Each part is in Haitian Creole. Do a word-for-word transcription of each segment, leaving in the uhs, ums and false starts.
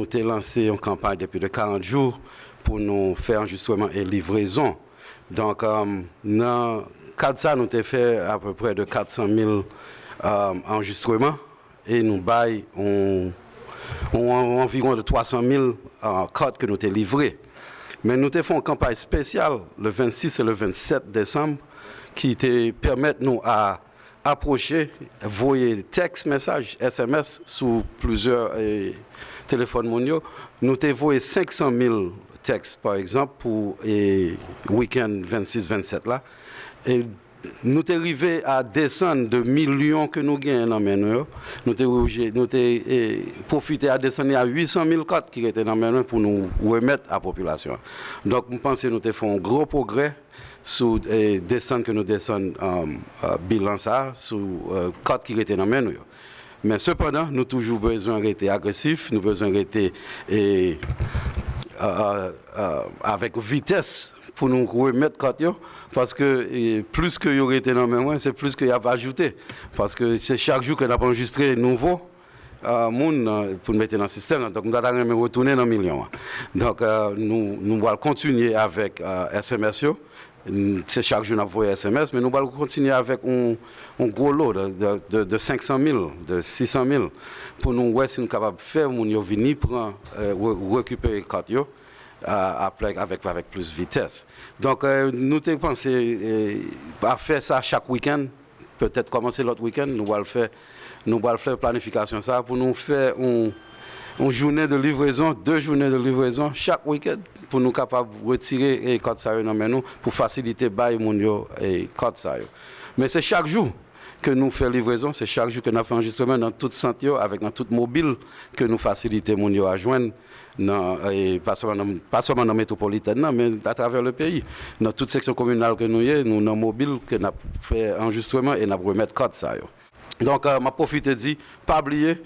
Te lanse yon kanpay depi de karant jou pou nou fè anrejistreman e livrezon. Donk, nan kad sa, nou te fè apeprè de kat san mil anrejistreman e nou bay yon, yon, yon anviwon de twa san mil kat ke nou te livre. Men nou te fè yon kanpay espesyal le vennsis e le vennsèt desanm ki te pèmèt nou a apwoche, voye tèks mesaj, S M S, sou plizyè telefòn moun yo. Nou te voye senk san mil tèks, pa egzanp, pou wikenn vennsis vennsèt la. E nou te rive a desann de milyon ke nou genyen nan men nou yo. Nou te oblije, nou te pwofite a desann li a uit san mil kat ki rete nan men nou pou nou remèt a popilasyon an. Donk, m panse nou te fè yon gwo pwogrè sou desann ke nou desann bilan sa a, sou kat ki rete nan men nou yo. Men sepandan, nou toujou bezwen rete agresif, nou bezwen rete avèk vitès pou nou remèt kat yo, paske plis ke yo rete nan men mwen, se plis ke y ap ajoute, paske se chak jou ke n ap anrejistre nouvo moun pou n mete nan sistèm nan. Donk, m ta renmen retounen nan milyon an. Donk, nou, nou pral kontinye avèk S M S yo. Se chak jou n ap voye S M S, men nou pral kontinye avèk yon, yon gwo lo de, de, de, de senk san mil, de sis san mil, pou nou wè si nou kapab fè moun yo vini pran, rekipere kat yo avèk, avèk plis vitès. Donk, nou te panse a fè sa chak wikenn. Petèt kòmanse lòt wikenn, nou pral fè, nou pral fè planifikasyon sa a pou nou fè yon, yon jounen de livrezon, de jounen de livrezon chak wikenn pou nou kapab retire kat sa yo nan men nou pou fasilite bay moun yo kat sa yo. Men se chak jou ke nou fè livrezon, se chak jou ke n ap fè anrejistreman nan tout sant yo avèk nan tout mobil ke nou fasilite moun yo a jwenn nan, pa sèlman nan, pa sèlman nan metwopolitèn nan, men atravè le peyi. Nan tout seksyon kominal ke nou ye, nou nan mobil ke n ap fè anrejistreman e n ap remèt kat sa yo. Donk, m ap pwofite di, pa bliye,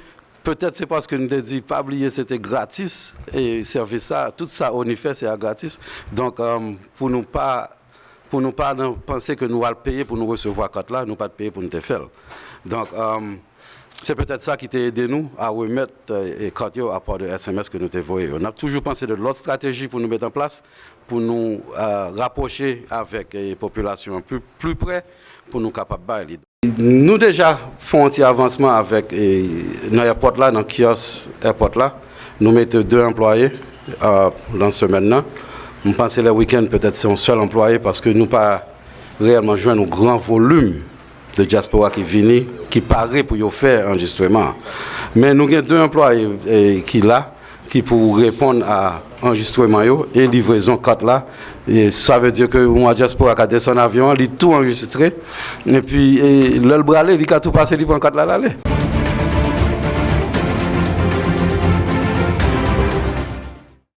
petèt se paske nou te di pa bliye se te gratis, e sèvis sa, tout sa ONI fè se a gratis. Donk, pou nou pa, pou nou pa nan panse ke nou al peye pou nou resevwa kat la, nou pa t peye pou nou te fè l. Donk, se petèt sa ki te ede nou a remèt kat yo apre de S M S ke nou te voye yo. N ap toujou panse de lòt estrateji pou nou met an plas, pou nou rapwoche avèk popilasyon an pli, pli pre, pou nou kapab bay li. Nou deja fè yon ti avansman avèk, nan èpòt la, nan kiyòs èpòt la. Nou mete de anplwaye nan semèn nan. M panse lè wikenn, petèt se yon sèl anplwaye, paske nou pa reyèlman jwenn yon gran volim de dyaspora ki vini, ki pare pou yo fè anrejistreman an. Men nou gen de anplwaye ki la, ki pou reponn a anrejistreman yo e livrezon kat la. E sa vle di ke yon dyaspora ka desann avyon an, li tou anrejistre, epi lè l prale, li ka tou pase, li pran kat la, l ale.